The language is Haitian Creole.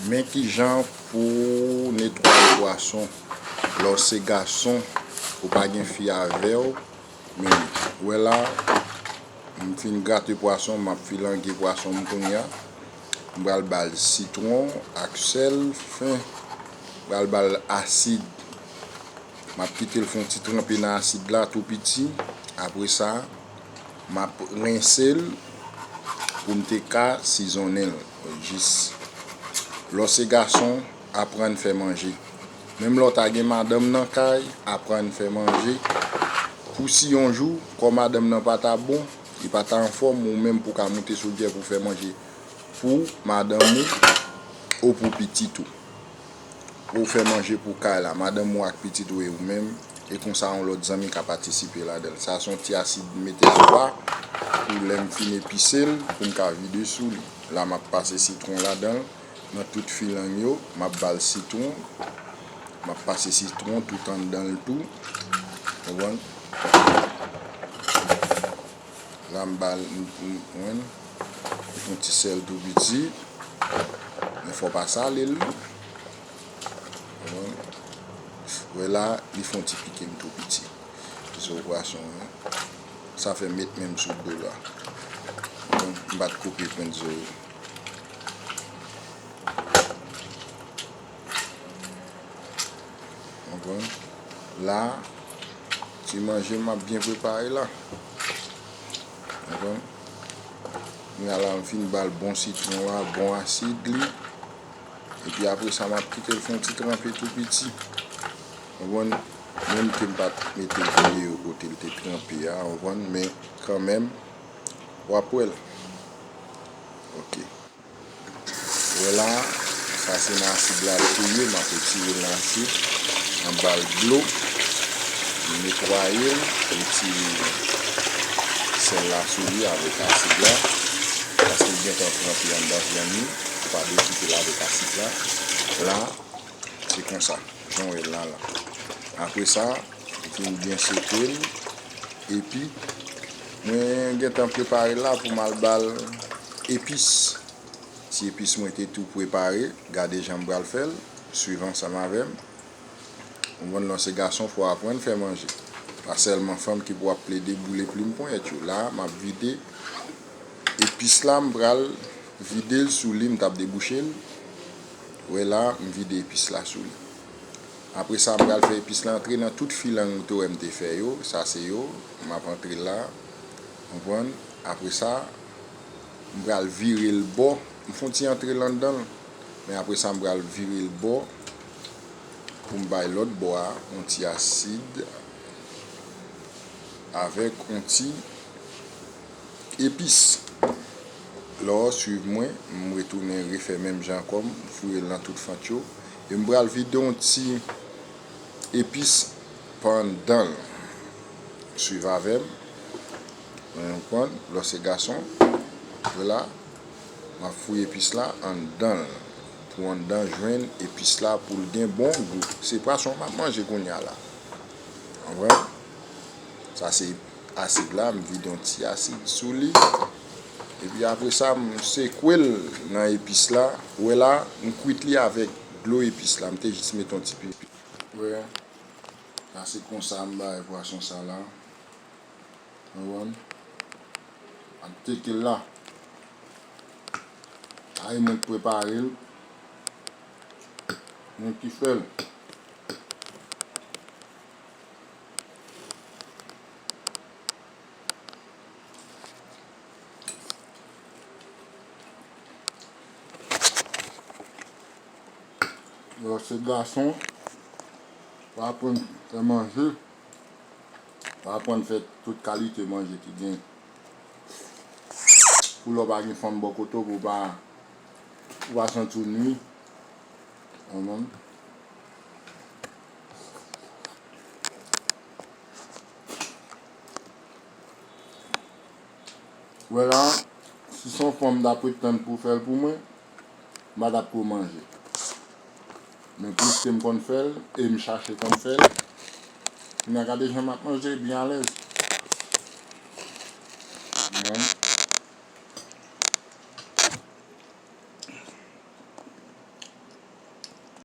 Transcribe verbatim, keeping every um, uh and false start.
Men kijan pou w netwaye pwason. Lè w se gason, ou pa gen fi avè w, men wè la, m fin grate pwason, m ap filange pwason m kounye a. M pral ba l sitwon ak sèl fen. M pral ba l asid. M ap kite l fè yon ti tranpe nan asid la tou piti. Apre sa, m ap rense l pou m te ka sizonnen l. Jis. Lè w se gason, aprann fè manje. Menm lè w ta gen madanm nan kay, aprann fè manje. Pou si yon jou, kò madanm nan pa ta bon, li pa ta anfòm, ou menm pou w ka moute sou dyè pou w fè manje pou madanm ou, ou pou pitit ou. Ou fè manje pou kay la, madanm ou ak pitit ou e ou menm, e konsa yon lòt zanmi ka patisipe ladan l. Sa se yon ti asid m mete sou a, pou lè m fin epise l, pou m ka vide sou li. La, m ap pase sitwon ladan l, nan tout filang yo, m ap ba l sitwon, m ap pase sitwon tout anndan l tou. Konprann? La, m ba l, m, m, mwen, m fè yon ti sèl tou piti. Men fò w pa sale l non. Konprann? Wè la, li fè yon ti pike m tou piti. Zo pwason an. Sa fè m met men m sou do la. Konprann? M pa t koupe pwent zo yo. Konprann? La, ti manje m ap byen prepare la. Konprann? Kounye a la, m fin ba l bon sitwon la, bon asid li. Epi apre sa, m ap kite l fè yon ti tranpe tou piti. Konprann? Menm ke m pa t mete videyo kote l te tranpe a, konprann? Men kanmenm, w ap wè l. Ok. Wè la, sa se nan asid la l te ye, m ap retire l nan asid, m ap ba l dlo, m netwaye l, retire sèl la sou li avèk asid la, paske l gentan tranpe anndan vyann li, ou pa dwe kite l avèk asid la. La, se konsa, jan w wè l la la. Apre sa, m fin byen sekwe l, epi mwen gentan prepare l la pou m al ba l epis. Ti epis mwen te tou prepare, gade jan m pral fè l, swiv ansanm avè m. Ou konprann, lè w se gason, fò w aprann fè manje. Pa sèlman fanm ki pou ap plede boule plim ponyèt yo. La, m ap vide epis la, m pral vide l sou li, m t ap debouche l. Wè la, m vide epis la sou li. Apre sa, m pral fè epis la antre nan tout filang ou te wè m te fè yo. Sa se yo. M ap antre la. Konprann? Apre sa, m pral vire l bò. M fè yon ti antre l anndan l. Men apre sa, m pral vire l bò pou m bay lòt bò a yon ti asid avèk yon ti epis. Lè w swiv mwen, m retounen refè menm jan ankò, m foure l nan tout fant yo. E m pral vide yon ti epis pa anndan l. Swiv avè m. Mwen konprann, lè w se gason, vwala, m ap fouye epis la anndan l. Pou anndan jwenn epis la, pou l gen bon gou. Se pwason m ap manje kounye a la. Konprann? Sa se asid la, m vide yon ti asid sou li. Epi apre sa, m sekwe l nan epis la. Ou wè la, m kwit li avèk dlo epis la. M te jis met yon ti pipit. Ou wè, sa se konsa m bay pwason sa la. Ou konprann? M ap teke l la. Ay, mwen k prepare l. Mwen ki fè l. Lè w se gason, w aprann fè manje, w aprann fè tout kalite manje ki gen. Pou lè w pa gen fanm bò kote w, pou w pa, pou w pa santi w nwi. Konprann? Wè la, si se yon fanm m t ap ret tann pou fè l pou mwen, m pa t ap ko manje. Men piske m konn fè l, e m chache konn fè l, kounye a gade jan m ap manje, byen alèz.